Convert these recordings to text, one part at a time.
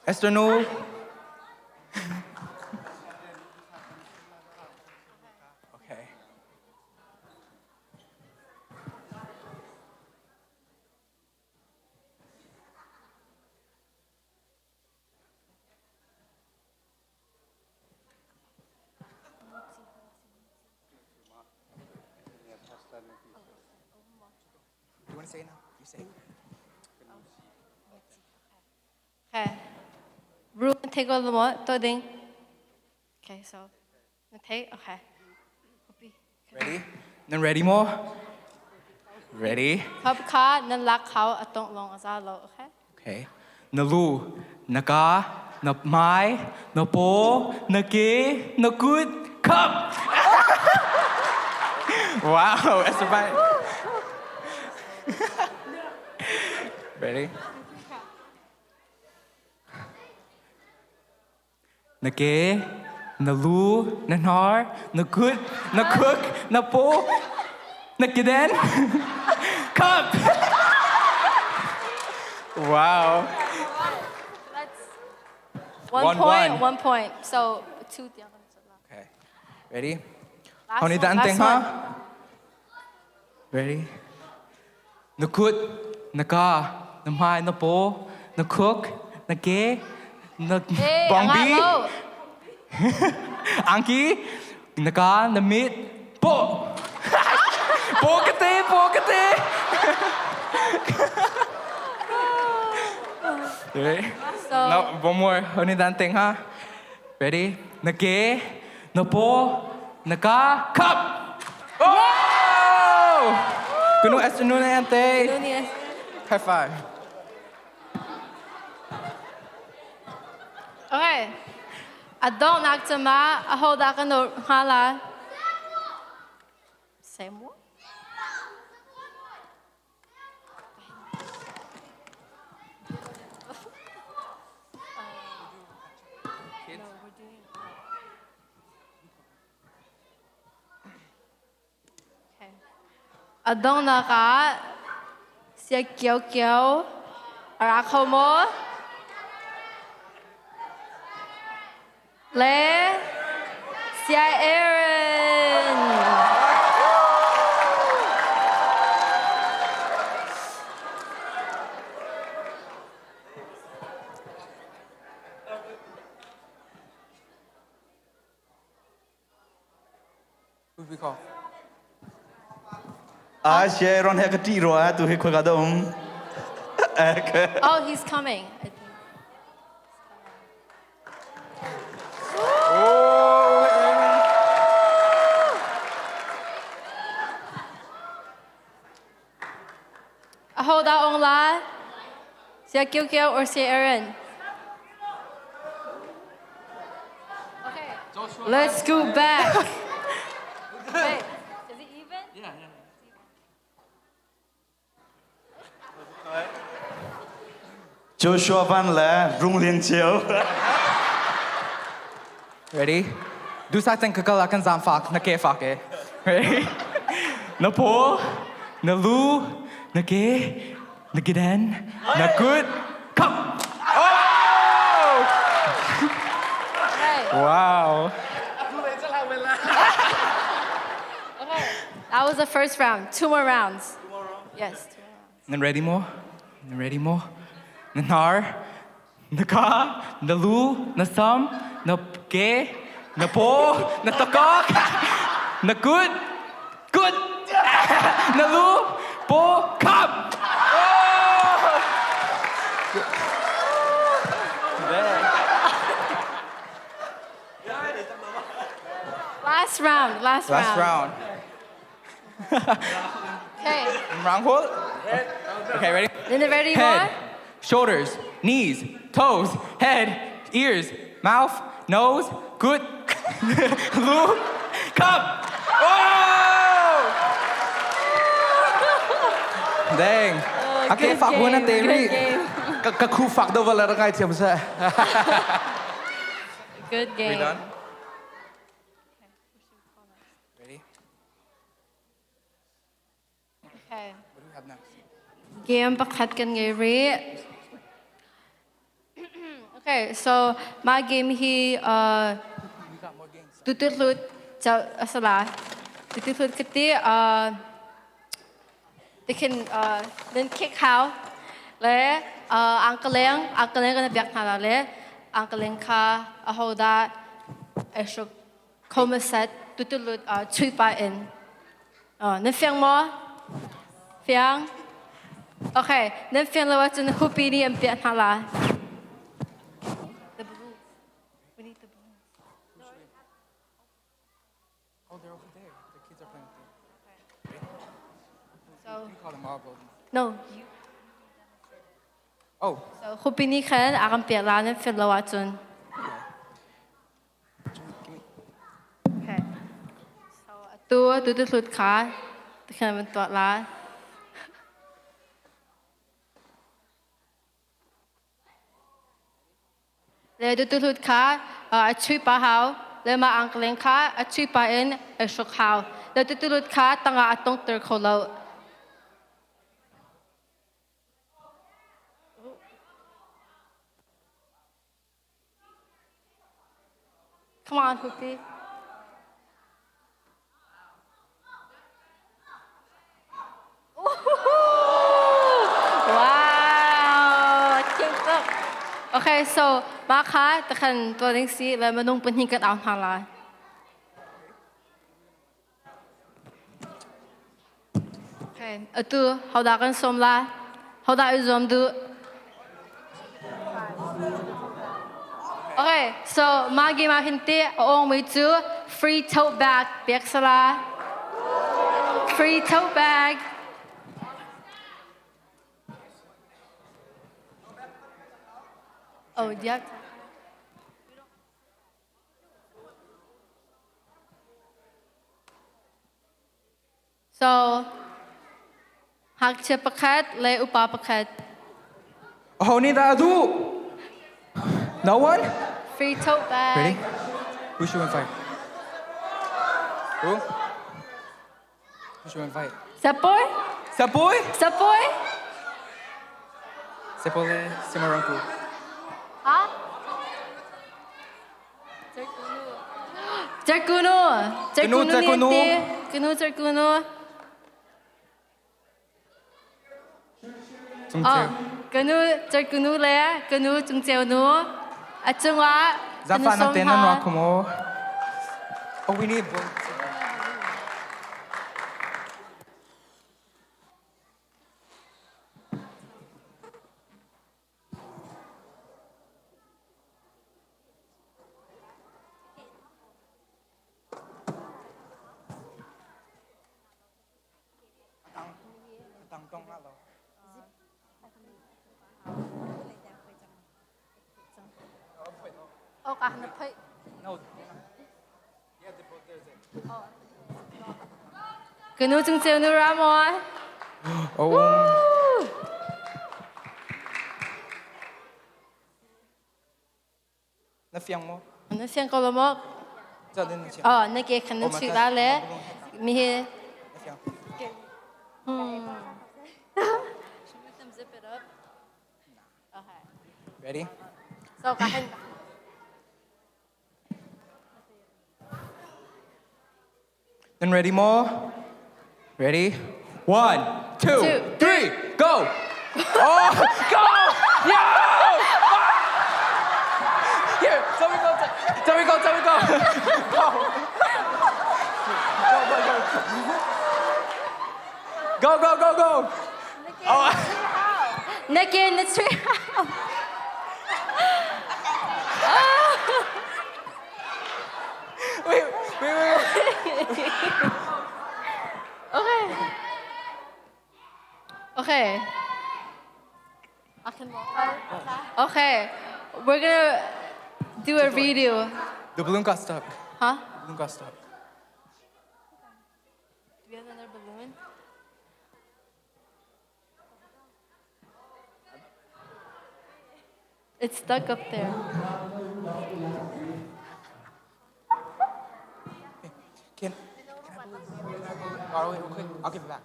Esther nu. Okay. You want to say it now? You say it. Okay. Room take all the more to ding. Okay, so take okay. Ready? Nan ready mo? Ready? Khop kha nan lak khau atong long aza lo okay? Okay. Na lu, na ka, na mai, na po, na ke, na kut, cup. Wow, Esther Bai. Ready? Na ke, na lu, na hnar, na kut, na khuk, na paw, na keden, cup. Wow. That's one, One, point, one. one point. So two. Okay. Ready? Last How one, dan last ting one. ha? Ready? Na kut, na ka, na mai, na po, na cook, na ke, na Hey, bong ang bi, lo. angki, na ka, na mit, po. Po kate, po kate. Ready? So No, one more. Only dan ting ha. Ready? Na ke, na po, na ka, cup. Oh! Kuno Esther Nuna ante. Nunez. High five. Okay. Adong naktama aho dakano hala. Say more. Okay. Adong naka siya kiao kiao arakomo le siya Aaron. Who do we call? A she ron he ka ti ro a tu he khwa ka dom. Oh, he's coming. I think. Oh, Aaron. Aho da ong la. Siya Kiao Kiao or siya Aaron? Okay. Let's go back. Wait, is it even? Yeah, yeah. Joshua Van le rung liang chiu. Ready? Du sa teng kakal akan zam fak na ke fak eh. Ready? Na po, na lu, na ke, na giden, na kut, cup. Oh! Okay. Wow. Okay. That was the first round. Two more rounds. Yes. Two more rounds. Nan ready mo? Nan ready mo? Na nar, na ka, na lu, na sam, na ke, na po, na takak, na kut, kut, na lu, po, cup. Oh! Last round. Last, Last round. round. Okay. Round hold. Okay, ready? Then the ready Head, more? shoulders, knees, toes, head, ears, mouth, nose, good, lu, cup. Oh! Dang. Okay, good fuck one game, at good game. Ka ka khu fak do vala ngai thiam sa. Good game. We done? Ready? Okay. What do we have next? Game pakhat kan ngay re. Okay, so mah game hi uh, tututlut a si lai. Tututlut ka ti uh, tikhin uh, nan kick hau le uh, angkaleng angkaleng kan biak hna la le angkaleng kha ahodah ai hruk khomaset tutulut uh, chui pa in uh, nan fiang maw fiang okay nan fiang lo ahcun hupi nih an piah hna la the blue we need the blue Oh, they're over there. The kids are playing with them. So You call them all, but no you Oh. So khupi nih khan a kan piah la nan fian lo ahcun. Okay. So atu tu tu hlut kha tikhan van tuah la. Le tu tu hlut kha a chui pa hau le ma angkleng kha a chui pa in a hruk hau. Le tu tu hlut kha tangah a tong ter kho lo. Come on, Hoopy. Wow, king tuk. Okay, so mah kha takhan tuah ding si le minung pahnih kan au hna lai. Okay, atu hodah kan sawm lai? Hodah i zuam duh? Okay, so mah game ah hin ti a awng mi cu free tote bag pek sala. Free tote bag. Oh, yeah. So, ngakchia pakhat le upa pakhat. Aho nih dah a duh? No one? Free tote bag. Ready? Who should we invite? Who? Who should we invite? Sapoy? Sapoy? Sapoy? Sepole Simarangku. Ha? Cerkunu. Cerkunu. Cerkunu. Kenu cerkunu. Cungceu. Kenu cerkunu le kenu cungceu nu. A cungah Zafa na te nan wa khumo. Oh, we need both. Kanu cungceu nu ra maw? Oh. Na fiang maw? Na fiang ko lo maw? Oh, na ke khan na chui la le mi hi. Na fiang. Should we them zip it up? Okay. Ready? So ka hin. Then ready maw? Ready? 1, 2, 2, 3, go! Oh, go! Yo! Here, tell me go, tell me go, tell me go. Go. Go, go, go. Go, go, go, go. Oh. Nikki in the tree. Wait, wait, wait. Okay. Okay. I can walk. Okay. We're gonna do a redo. The balloon got stuck. Huh? The balloon got stuck. Do we have another balloon? It's stuck up there. Can I borrow it real quick? I'll give it back.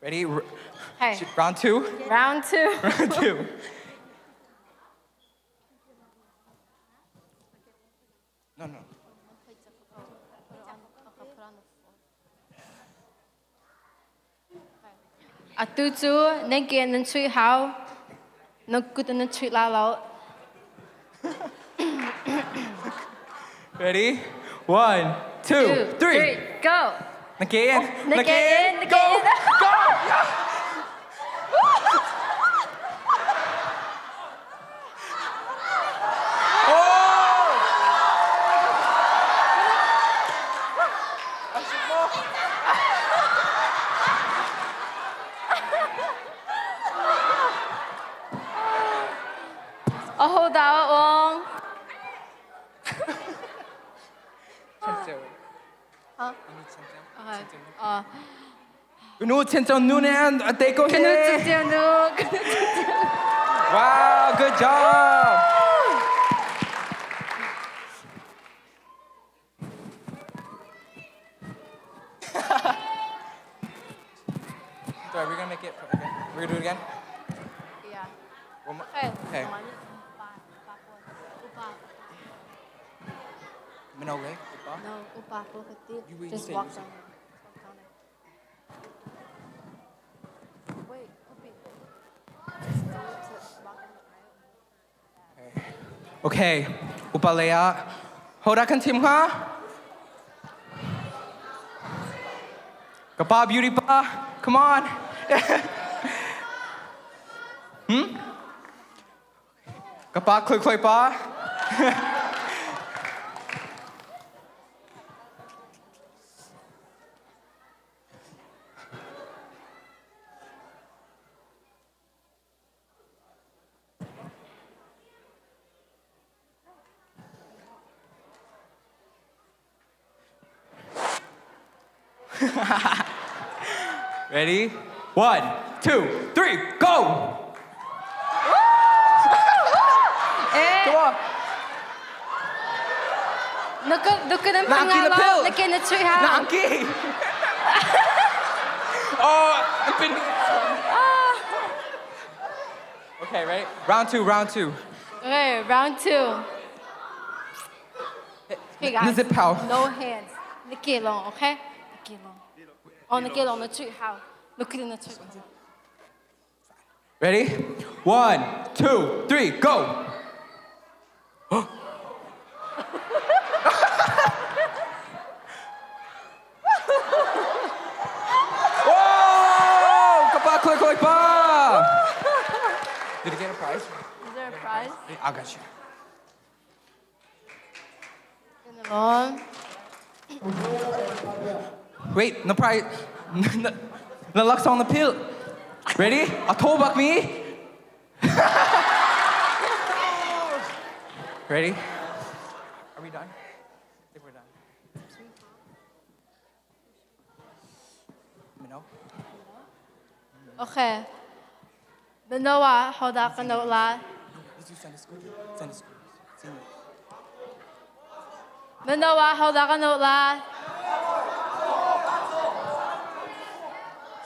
Ready? Hey. Round 2. Round 2. Round 2. No, no. Atu cu nan ke nan chuih hau, nan kut nan chuih la lo. Ready? 1, 2, 3. Go! Na ke in. Na ke in. Na ke Go! in. Go! Oh! Ahodah a um? Nu chen chong nu ne a te ko Kanu chen nu. Kanu chen Wow, good job. Sorry, we're gonna make it. Okay. We're gonna do it again. Yeah. One more. Okay. Okay. Minole. No, upa po kati. You- you Just say, walk you say. down there. Just walk down there. Wait, Upi. Just go to walk in the aisle. Okay. Upalea. Hoda kan tim ha? Kapa beauty pa. Come on. Kapa khoi khoi pa. Ready? 1, 2, 3, go! Eh, Come on. Nuka nan Nangki na pangalaw. pill. Nake na chuih hau. Nangki! Oh, I've been. Okay, ready? Round 2, round 2. Okay, round 2. Okay, guys. Zip how. No hands. Nake long, okay? Nake long. Oh, nake long na chuih hau. Nuka na chuih. Ready? 1, 2, 3, go! Whoa! Kapa click click pa! Did you get a prize? Is there a prize? I got you. Long. Wait, no prize. No luck's on the pill. Ready? A toe back me. Ready? Are we done? I think we're done. Mino? Okay. Manoa, hold up, Manoa. Let's do Sunday school. Sunday school. Senior. Manoa, hold up, Manoa.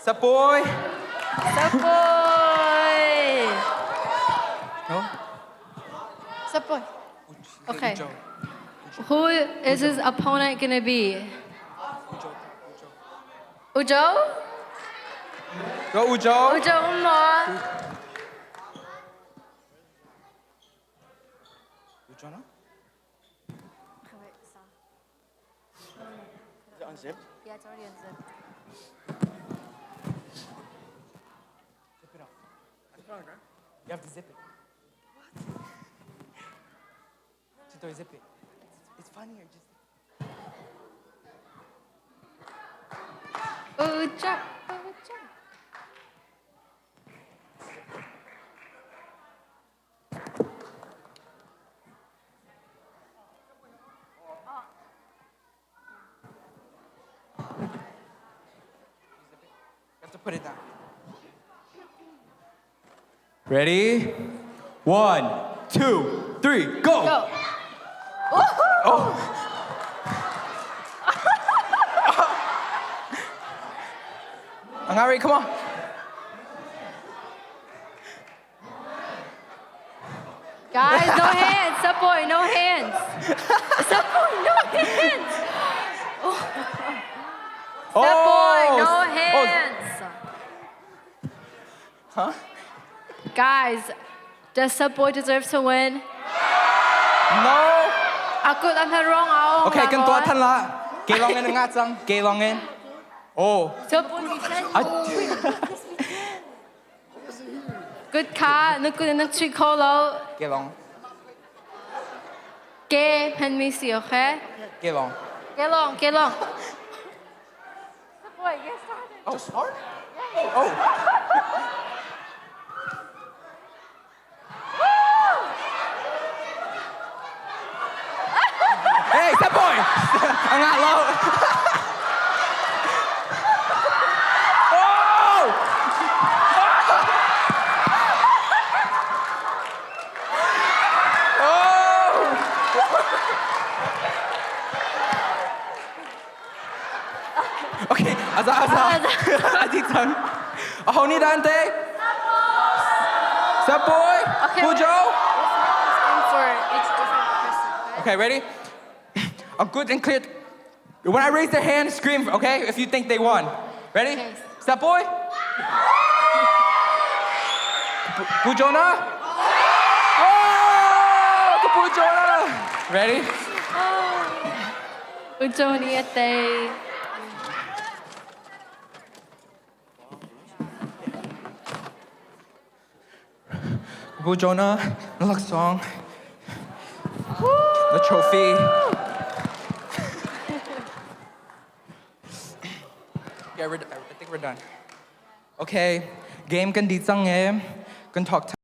Sup, boy? Sup, boy? No? Sup, boy? Okay. Ujo. Who is his opponent going to be? Ujo. Ujo? Go, Ujo. Ujo, Umma. Ujo, no? Okay, wait, stop. Is it unzipped? Yeah, it's already unzipped. Zip it up. You have to zip it. What? Just zip it. It's funnier. Just. Ujo, Ujo. You have to put it down. Ready? 1, 2, 3, go! Go. Oh. Angari, come on. Guys, no hands. Support, no hands. Support, no hands. Support, no hands. Huh? Guys, does Subboy deserve to win? No. Akut an wrong ao. Okay, kan tua than la. Ke long in nga chang. Ke long in. Oh. Good ka na kun na chui kho lo. Ke long. Ke pen mi si okay? Ke long. Ke long, ke long. Boy, get started. Oh, start? Oh. Hey, step boy! Ang nga lo. Oh! Oh! Okay, aza aza. Adi cang. Aho ni dan te? Step boy. Okay, Pujo. For each different person. Okay, ready? I'm good and clear. When I raise their hand, scream, okay? If you think they won. Ready? Okay. Step boy? Pujona? Oh! Pujona! Ready? Ujoni ate. Pujona, the song, the trophy. Yeah, we're, I think we're done. Okay, game kan di chang e, kan talk.